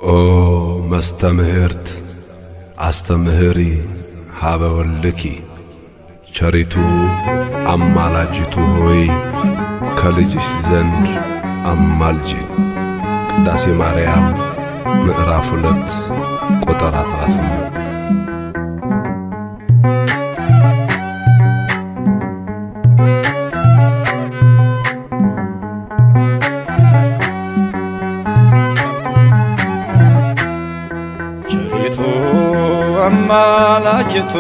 ኦ መስተምህርት አስተምህሪ ኀበ ወልድኪ፣ ቸሪቱ አማላጅቱ ሆይ ከልጅሽ ዘንድ አማልጂን። ቅዳሴ ማርያም ምዕራፍ 2 ቁጥር 18። ቸሪቱ አማላጅቱ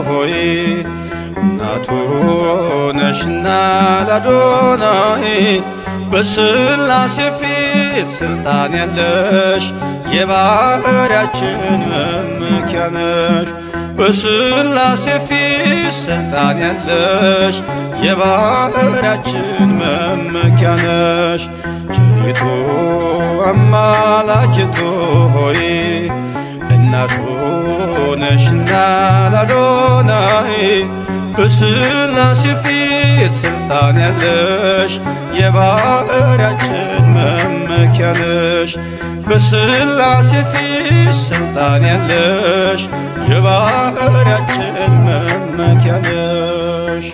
ሆይ እናቱ ነሽና ላዶናይ፣ በሥላሴ ፊት ሥልጣን ያለሽ የባሕርያችን መመኪያ ነሽ። በሥላሴ ፊት ሥልጣን ያለሽ የባሕርያችን መመኪያ ነሽ። ቸሪቱ አማላጅቱ ሆይ እናቱ ነሽና ላዶናይ፣ በሥላሴ ፊት ሥልጣን ያለሽ የባሕርያችን መመኪያ ነሽ። በሥላሴ ፊት ሥልጣን ያለሽ የባሕርያችን መመኪያ ነሽ።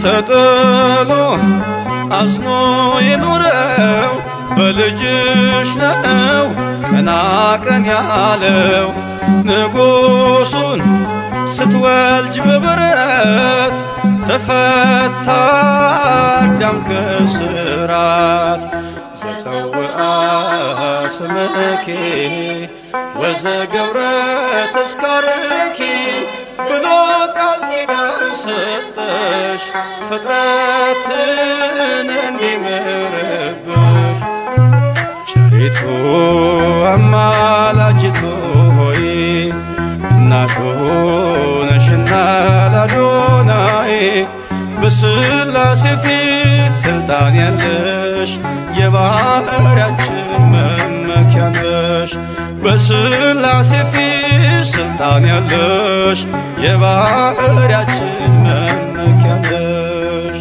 ተጥሎ አዝኖ የኖረው በልጅሽ ነው ቀና ቀን ያለው፣ ንጉሡን ስትወልጅ በበረት ተፈታ አዳም ከእስራት። ዘጸውዐ ስምኪ ወዘገብረ ተስካርኪ ብሎ ቃል ኪዳን ሰጠሽ ፍጥረትን እንዲምርብሽ። ቸሪቱ አማላጅቱ ሆይ እናቱ ነሽና ላዶናይ፣ በሥላሴ ፊት ሥልጣን ያለሽ የባሕርያችን መመኪያ ነሽ። በሥላሴ ፊት ሥልጣን ያለሽ የባሕርያችን መመኪያ ነሽ።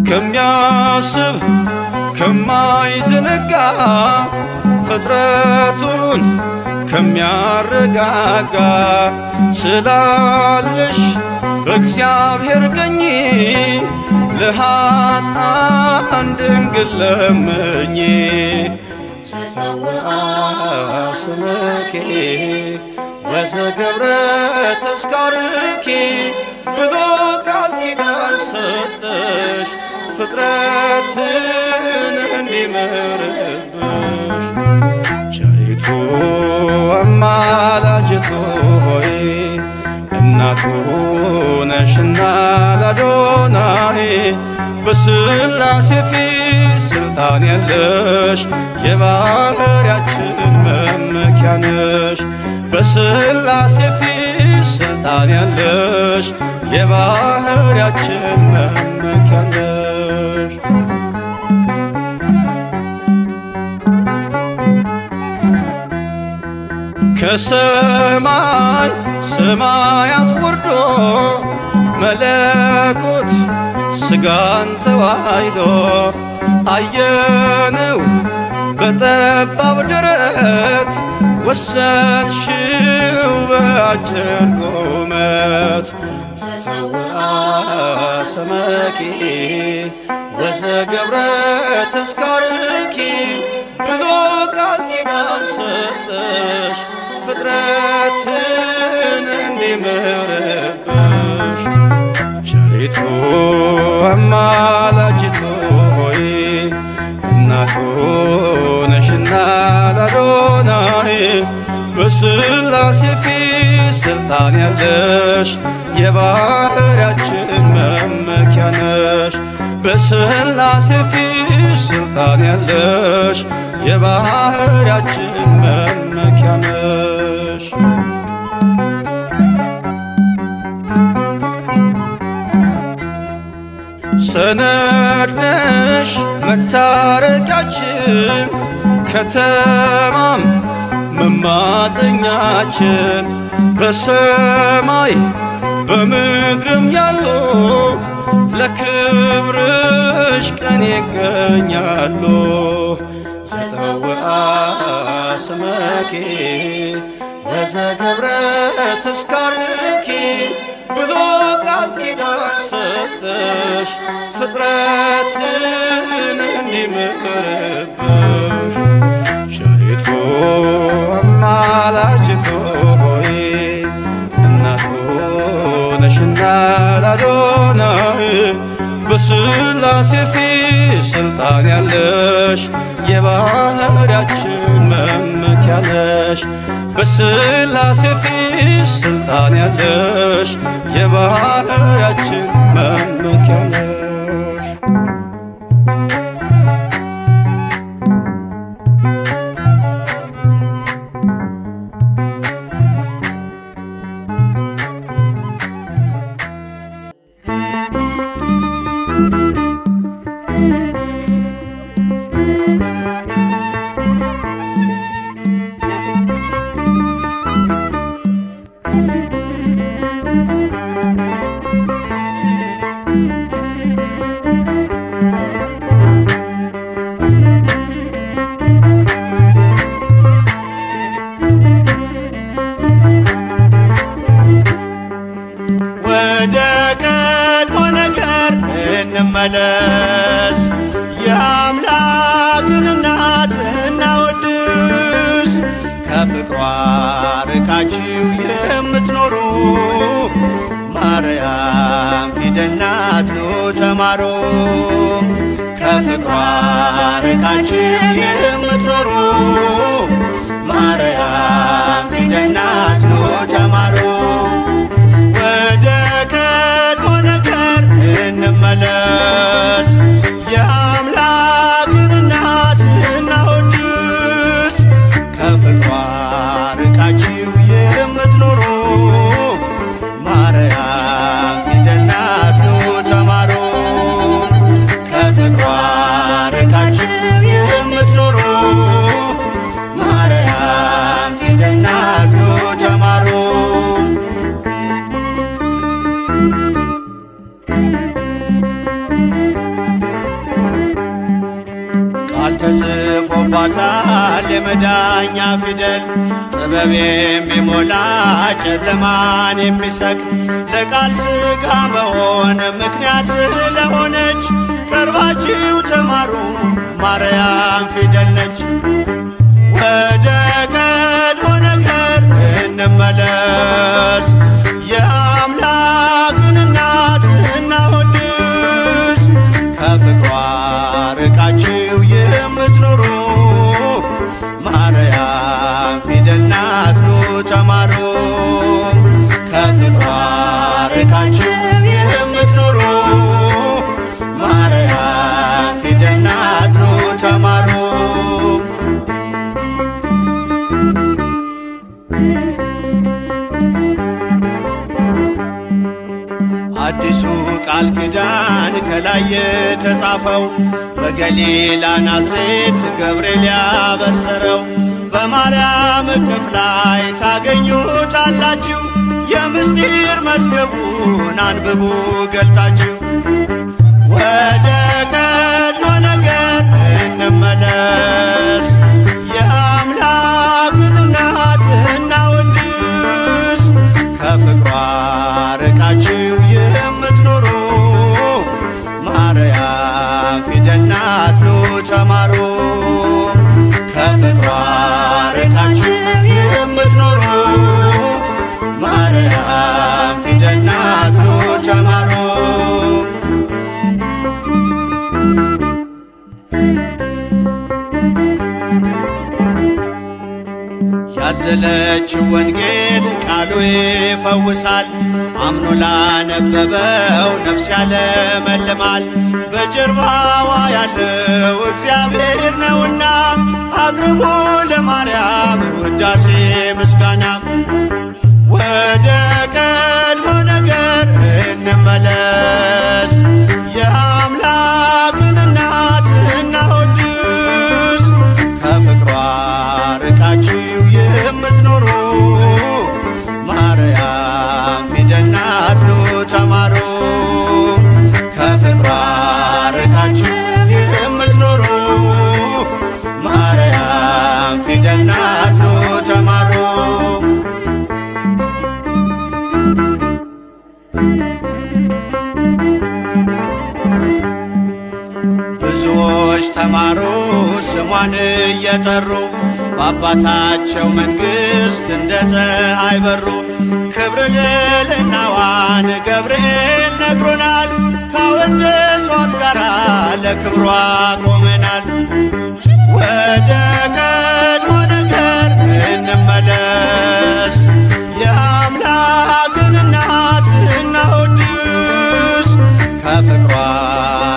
ከሚያስብ ከማይዘነጋ ፍጥረቱን ከሚያረጋጋ ስላለሽ በእግዚአብሔር ቀኝ ለኃጥአን ድንግል ለምኚ። ዘጸውዐ ስምኪ ወዘገብረ ተስካርኪ ብሎ ቃል ኪዳን ሰጠሽ ፍጥረትን እንዲምርብሽ። ቸሪቱ አማላጅቱ ሆይ እናቱ ነሽና ላዶናይ፣ በሥላሴ ፊት ሥልጣን ያለሽ የባሕርያችን መመኪያ ነሽ። በሥላሴ ፊት ሥልጣን ያለሽ የባሕርያችን መመኪያ ነሽ። ከሰማይ ሰማያት ወርዶ መለኮት ሥጋን ተዋሕዶ አየነው በጠባብ ደረት ወሰንሽው በአጭር ቁመት። ዘጸውዐ ስምኪ ወዘገብረ ተስካርኪ ብሎ ቃል ኪዳን ሰጠሽ ፍጥረትን እንዲምርብሽ። ቸሪቱ አማላጅቱ ሆይ እናቱ ነሽና ላዶናይ፣ በሥላሴ ፊት ሥልጣን ያለሽ የባሕርያችን መመኪያ ነሽ። በሥላሴ ፊት ሥልጣን ያለሽ የባሕርያችን መመኪያ ነሽ። ሰነድ ነሽ መታረቂያችን ከተማም መማፀኛችን። በሰማይ በምድርም ያሉ ለክብርሽ ቀን ይገኛሉ። ዘፀውአ ስመኪ ወዘገብረ ተስካርኪ ብሎ ቃል ኪዳን ሰጠሽ ፍጥረትን እንዲምርብሽ። ቸሪቱ አማላጅቱ ሆይ እናቱ ነሽና ላዶናይ በሥላሴ ፊት ስልጣን ያለሽ የባህርያችን መመኪያ ነሽ። በሥላሴ ፊት ስልጣን ያለሽ የባህርያችን መመኪያ ነሽ። ወደ ቀድሞ ነገር እንመለስ፣ የአምላክን እናት እናወድስ። ከፍቅሯ ርቃችሁ የምትኖሩ ማርያም ፊደል ናት፣ ኑ ተማሩ። ከፍቅሯ ርቃችሁ የምትኖሩ ማርያም ፊደል ናት፣ ኑ ተማሩ። ወደ ቀድሞ ነገር እንመለስ፣ የአምላክን እናት እናወድስ። ከፍቅሯ ርቃችሁ የምትኖሩ ማርያም ፊደል ናት፣ ኑ ተማሩ። ከፍቅሯ ርቃችሁ የምትኖሩ ማርያም ፊደል ናት፣ ኑ ተማሩ። ቃል ተጽፎባታል የመዳኛ ፊደል፣ ጥበብ የሚሞላ ጨለማን የሚሰቅ፣ ለቃል ሥጋ መሆን ምክንያት ስለሆነች ቀርባችሁ ተማሩ ማርያም ፊደል ነች። ወደ ቀድሞ ነገር እንመለስ፣ የአምላክን እናት እናወድስ። ከፍቅሯ ርቃችሁ የምትኖሩ ማርያም ፊደል ናት፣ ኑ ተማሩ። ከፍቅሯ ርቃችሁ የምትኖሩ ማርያም ፊደል ናት፣ ኑ ተማሩ። አዲሱ ቃል ኪዳን ከላይ የተጻፈው በገሊላ ናዝሬት ገብርኤል ያበሰረው፣ በማርያም እቅፍ ላይ ታገኙታላችሁ። የምስጢር መዝገቡን አንብቡ ገልጣችሁ። ወደ ቀድሞ ነገር እንመለስ፣ የአምላክን እናት እናወድስ። ከፍቅሯ ርቃችሁ የምትኖሩ ማርያም ፊደል ናት፣ ኑ ተማሩ። ከፍቅሯ ርቃችሁ የምትኖሩ ማርያም ፊደል ናት፣ ኑ ተማሩ። ያዘለችው ወንጌል ቃሉ ይፈውሳል። አምኖ ላነበበው ነፍስ ያለመልማል። በጀርባዋ ያለው እግዚአብሔር ነውና አቅርቡ ለማርያም ውዳሴ ምስጋና። ወደ ቀድሞ ነገር እንመለስ፣ የአምላክን እናት እናወድስ። ከፍቅሯ ርቃችሁ የምትኖሩ ተማሩ ስሟን እየጠሩ በአባታቸው መንግሥት እንደ ፀሐይ በሩ። ክብር ልዕልናዋን ገብርኤል ነግሮናል፣ ካወደሷት ጋራ ለክብሯ ቆመናል። ወደ ቀድሞ ነገር እንመለስ፣ የአምላክን እናት እናወድስ። ከፍቅሯ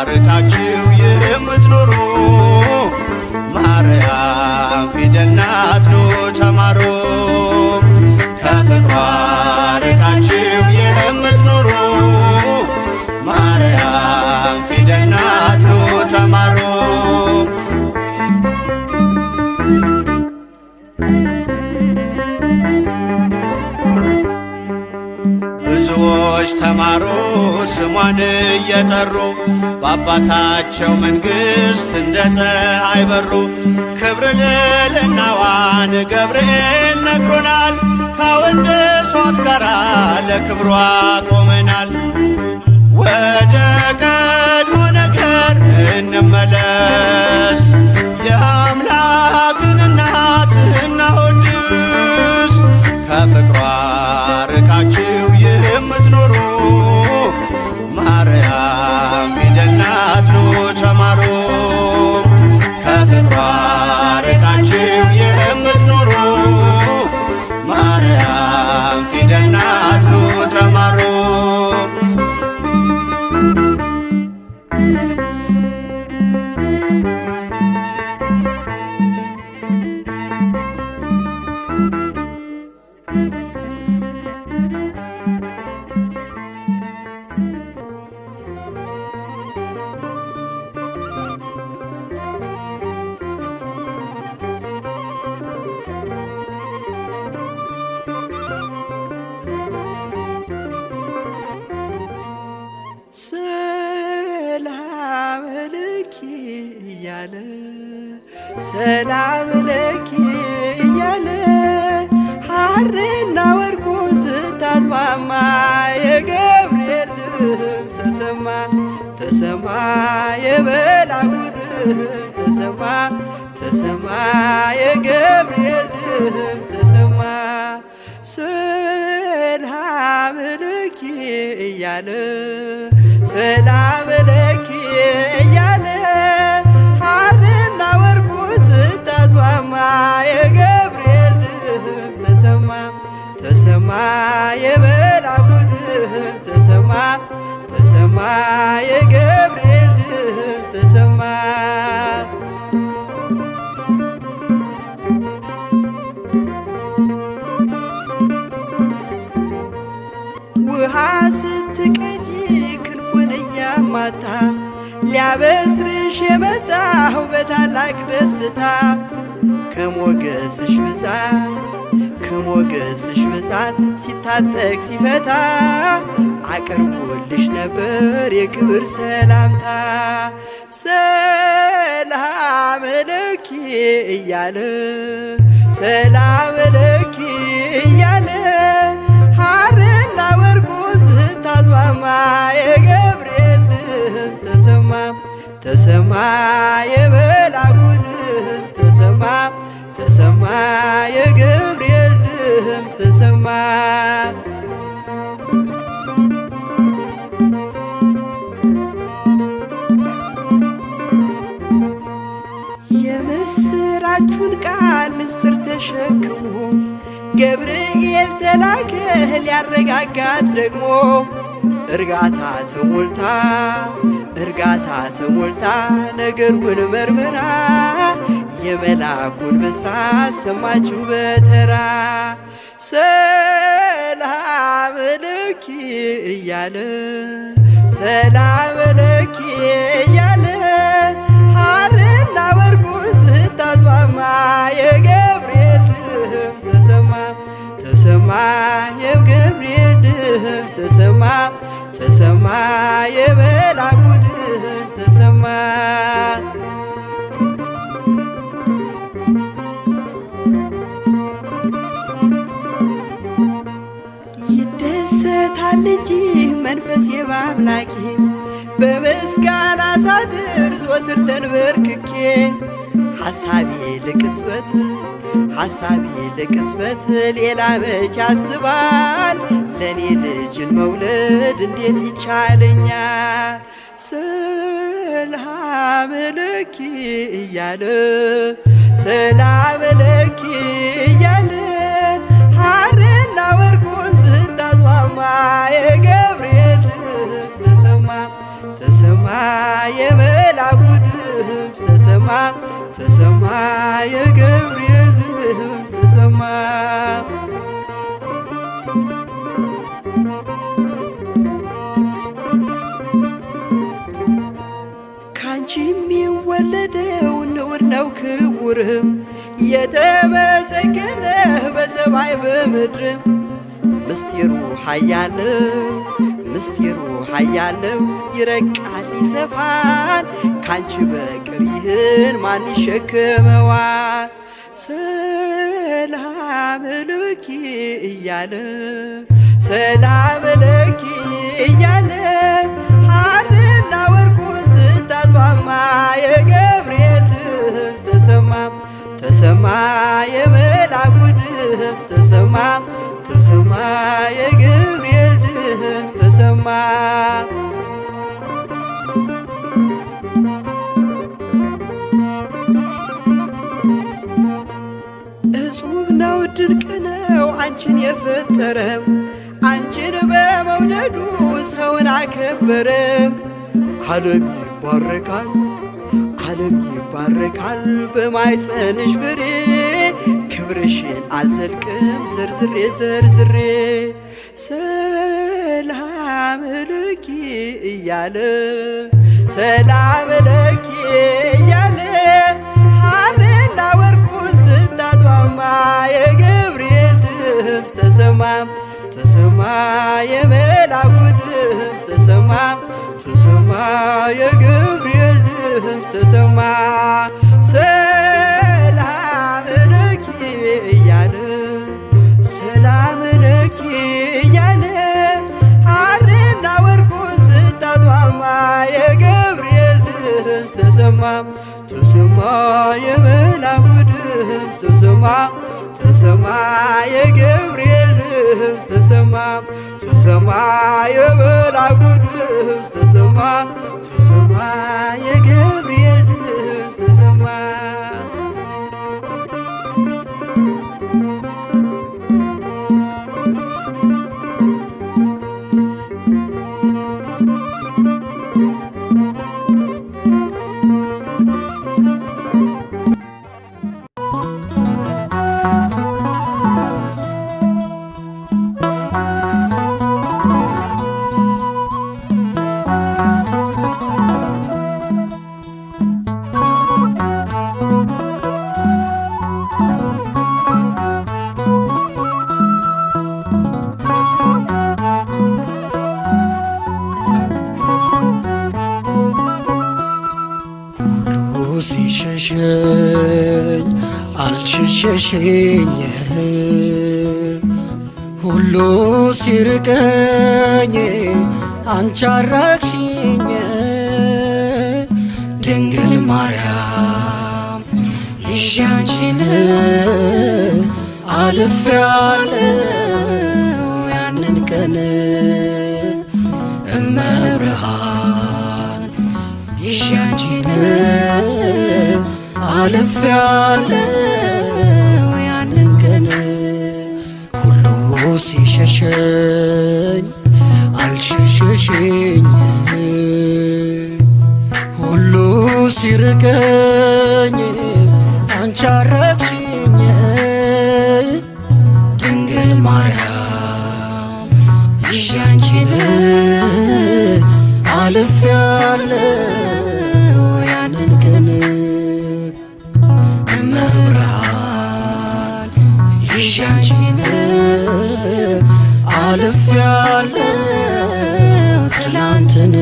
ርቃችሁ የምትኖሩ ማርያም ፊደል ናት፣ ኑ ተማሩ። ከፍቅሯ ርቃችሁ የምትኖሩ ማርያም ፊደል ናት፣ ኑ ተማሩ። ብዙዎች ተማሩ ስሟን እየጠሩ በአባታቸው መንግሥት እንደ ፀሐይ በሩ። ክብር ልዕልናዋን ገብርኤል ነግሮናል፣ ካወደሷት ጋራ ለክብሯ ቆመናል። ወደ ቀድሞ ነገር እንመለስ፣ የአምላክን እናት እናወድስ። ከፍቅሯ ርቃችሁ የምትኖሩ ማርያም ፊደል ናት፣ ኑ ተማሩ። ከፍቅሯ ርቃችሁ የምትኖሩ ማርያም ፊደል ናት፣ ኑ ተማሩ። ሰላም ለኪ እያለ፣ ሰላም ለኪ እያለ፣ ሐርና ወርቁን ስታስማማ የገብርኤል ድምፅ ተሰማ፣ ተሰማ የመላኩ ድምፅ ተሰማ፣ ተሰማ የገብርኤል ድምፅ ተሰማ። ሰላም ለኪ እያለ፣ ሰላም ለኪ እያለ፣ ሐርና ወርቁን ስታስማማ የገብርኤል ድምፅ ተሰማ፣ ተሰማ የመላኩ ድምፅ ተሰማ፣ ተሰማ የገብርኤል ድምፅ ተሰማ። ውሃ ስትቀጂ ክንፉን እያማታ ሊያበስርሽ የመጣሁ በታላቅ ደስታ፣ ከሞገስሽ ብዛት፣ ከሞገስሽ ብዛት ሲታጠቅ ሲፈታ አቅርቦልሽ ነበር የክብር ሰላምታ። ሰላም ለኪ እያለ፣ ሰላም ለኪ እያለ፣ ሐርና ወርቁን ስታስማማ የገብርኤል ድምፅ ተሰማ፣ ተሰማ የመላኩ ድምፅ ተሰማ፣ ተሰማ የገብርኤል ድምፅ ተሰማ። የምስራቹን ቃል ምስጢር ተሸክሞ ገብርኤል ተላከ ሊያረጋጋት ደግሞ፣ እርጋታ ተሞልታ፣ እርጋታ ተሞልታ ነገሩን መርምራ የመላኩን ብስራት ሰማችሁ በተራ። ሰላም ለኪ እያለ፣ ሰላም ለኪ እያለ፣ ሐርና ወርቁን ስታስማማ የገብርኤል ድምፅ ተሰማ፣ ተሰማ የገብርኤል ድምፅ ተሰማ፣ ተሰማ የመላኩ ድምፅ ተሰማ። ይደሰታል እንጂ መንፈሴ በአምላኬ፣ በምስጋና ሳድር ዘወትር ተንበርክኬ ሐሳቤ ልቅስበት ሐሳቤ ልቅስበት ሌላ መች አስባል ለኔ ልጅን መውለድ እንዴት ይቻለኛል? ሰላም ለኪ እያለ ሰላም ለኪ እያለ ሐርና ወርቁን ስታስማማ የገብርኤል ድምፅ ተሰማ ተሰማ የመላኩ ድምፅ ተሰማ ተሰማ የገብርኤል ድምፅ ተሰማ። ካንቺ የሚወለደው ንዑድ ነው ክቡርም የተመሰገነ በሰማይ በምድርም ምስጢሩ ኃያል ምስጢሩ ኃያል ነው ይረቃል ይሰፋል ካንቺ በቀር ይህን ማን ይሸከመዋል? ሰላም ለኪ እያለ ሰላም ለኪ እያለ ሐርና ወርቁን ስታስማማ የገብርኤል ድምፅ ተሰማ ተሰማ የመላኩ ድምፅ ተሰማ ተሰማ የገብርኤል ድምፅ ተሰማ። እጹብ ነው ድንቅ ነው አንቺን የፈጠረ አንቺን በመውደዱ ሰውን አከበረ። ዓለም ይባረካል ዓለም ይባረካል በማኅፀንሽ ፍሬ ክብርሽን አልዘልቅም ዘርዝሬ ዘርዝሬ ሰላም ለኪ እያለ ሰላም ለኪ እያለ ሐርና ወርቁን ስታስማማ የገብርኤል ድምፅ ተሰማ ተሰማ የመላኩ ድምፅ ተሰማ ተሰማ የገብርኤል ድምፅ ተሰማ። ሰላም ለኪ እያለ ሰላም ለኪ እያለ ሐርና ወርቁን ስታስማማ የገብርኤል ድምፅ ተሰማ ተሰማ የመላኩ ድምፅ ተሰማ ተሰማ የገብርኤል ድምፅ ተሰማ ተሰማ የመላኩ ድምፅ ተሰማ ተሰማ የገብርኤል ድምፅ ተሰማ። ሲሸሸኝ አልሸሸሽኝ ሁሉ ሲርቀኝ አንቺ አራቅሽኝ ድንግል ማርያም ይዤ አንቺን አልፌአለሁ ያንን ቀን እመብርሃን ይዤ አንቺን አልፌአለሁ ያንን ቀን ሁሉ ሲሸሸኝ አልሸሸሽኝ ሁሉ ሲርቀኝ አንቺ አራቅሽኝ ድንግል ማርያም ይዤ አንቺን አልፌአለሁ ያንን ቀን እመብርሃን ይዤ አንቺን አልፌአለሁ ትላንትን።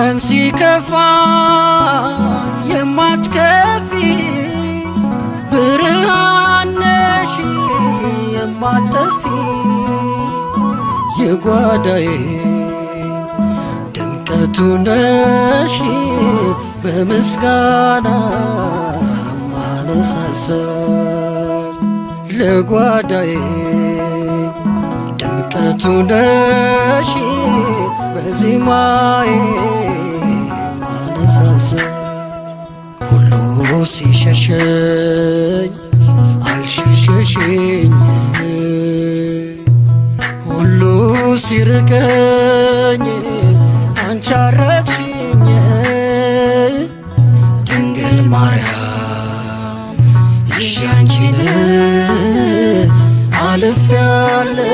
ቀን ሲከፋ የማትከፊ ብርሃን ነሽ የማትጠፊ የጓዳዬ ድምቀቱ ነሽ በምስጋና ማነሳሰር ለጓዳዬ ድምቀቱ ነሽ በዜማዬ ማነሳሰር ሁሉ ሲሸሸኝ አልሸሸሽኝ ሁሉ ሲርቀኝ አንቺ አረግሽኝ ድንግል ማርያም ይዤ አንቺን አልፌያለሁ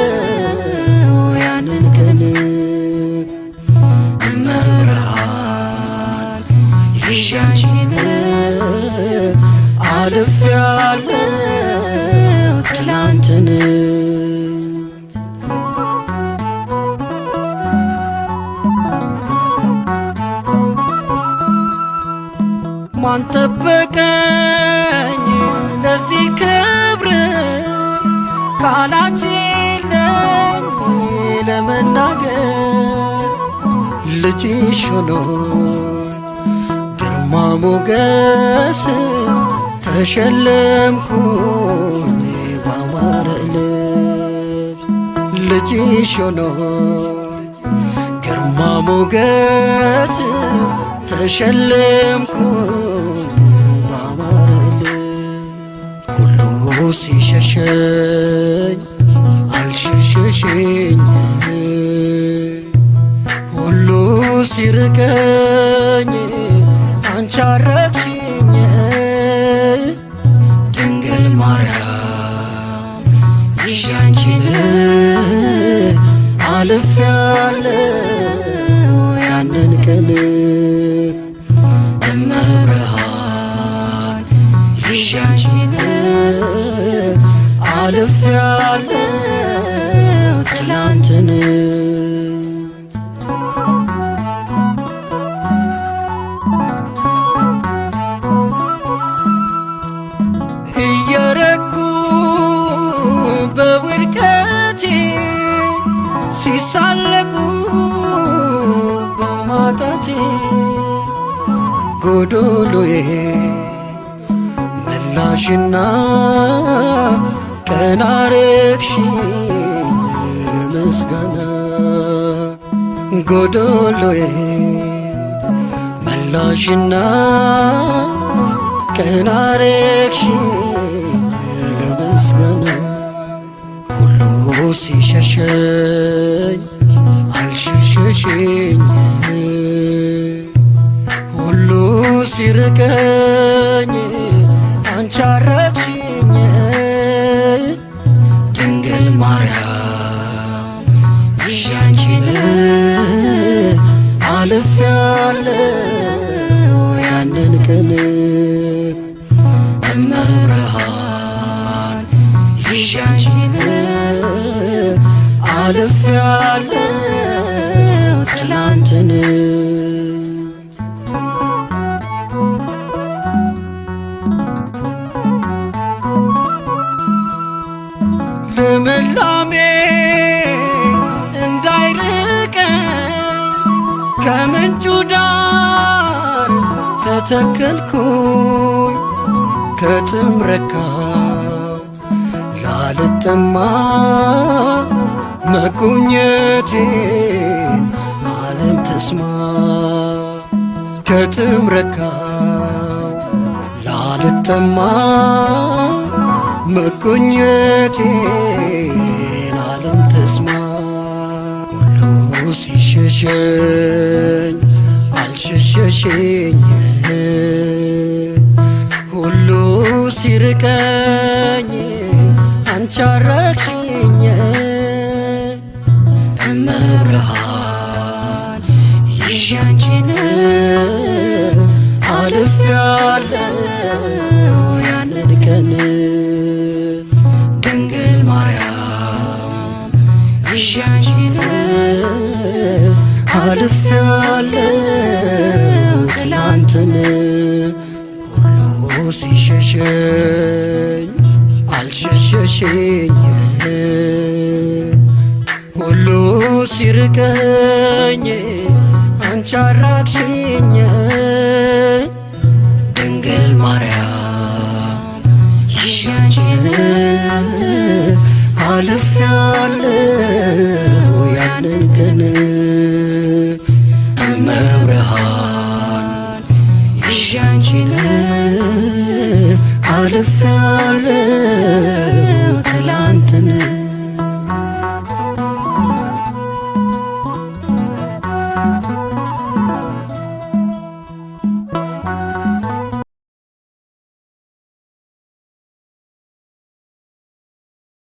ያንን ቀን እመብርሃን ይዤ አንቺን አልፌያለሁ ትላንትን። ማን ጠበቀኝ ለዚህ ክብር ቃላት የለኝ ለመናገር ልጅሽ ሆኖ ግርማ ሞገስ ተሸለምኩኝ ባማረ ልብስ ልጅሽ ሆኖ ግርማ ሞገስ ተሸለምኩኝ ባማረ ልብስ ሁሉ ሲሸሸኝ አልሸሸሽኝ ሁሉ ሲርቀኝ አንቺ አረግሽኝ ድንግል ማርያም ይዤ አንቺን አልፌያለሁ ያንን ቀን እመብርሃን ይዤ አንቺን አልፌያለሁ ትላንትን። እየረኩ በውድቀቴ ሲሳለቁ በማጣቴ ጎዶሎዬ መላሽና ቀና አረግሽኝ ለምስጋና ጎዶሎዬ መላሽና ቀና አረግሽኝ ለምስጋና ሁሉ ሲሸሸኝ አልሸሸሽኝ ሁሉ ሲርቀኝ አንቺ አረግሽኝ ድንግል ማርያም ይዤ አንቺን አልፌያለሁ ያንን ቀን እመብርሃን ይዤ አንቺን አልፌያለሁ ትላንትን። ልምላሜ እንዳይርቀኝ ከምንጩ ዳር ተተከልኩኝ ከጥም ረካው ላልጠማ መጎብኘቴን ዓለም ትስማ ከጥም ረካው ላልጠማ መጎብኘቴን ዓለም ትስማ ሁሉ ሲሸሸኝ አልሸሸሽኝ ሁሉ ሲርቀኝ አንቺ አረግሽኝ እመብርሃን ይዤ አንቺን አልፌያለሁ ያንን ቀን ድንግል ማርያም ይዤ አንቺን አልፌያለሁ ሲሸሸኝ አልሸሸሽኝ፣ ሁሉ ሲርቀኝ አንቺ አራቅሽኝ። ድንግል ማርያም ይዤ አንቺን አልፌአለሁ ያንን ቀን። እመብርሃን ይዤ አንቺን አልፌአለሁ።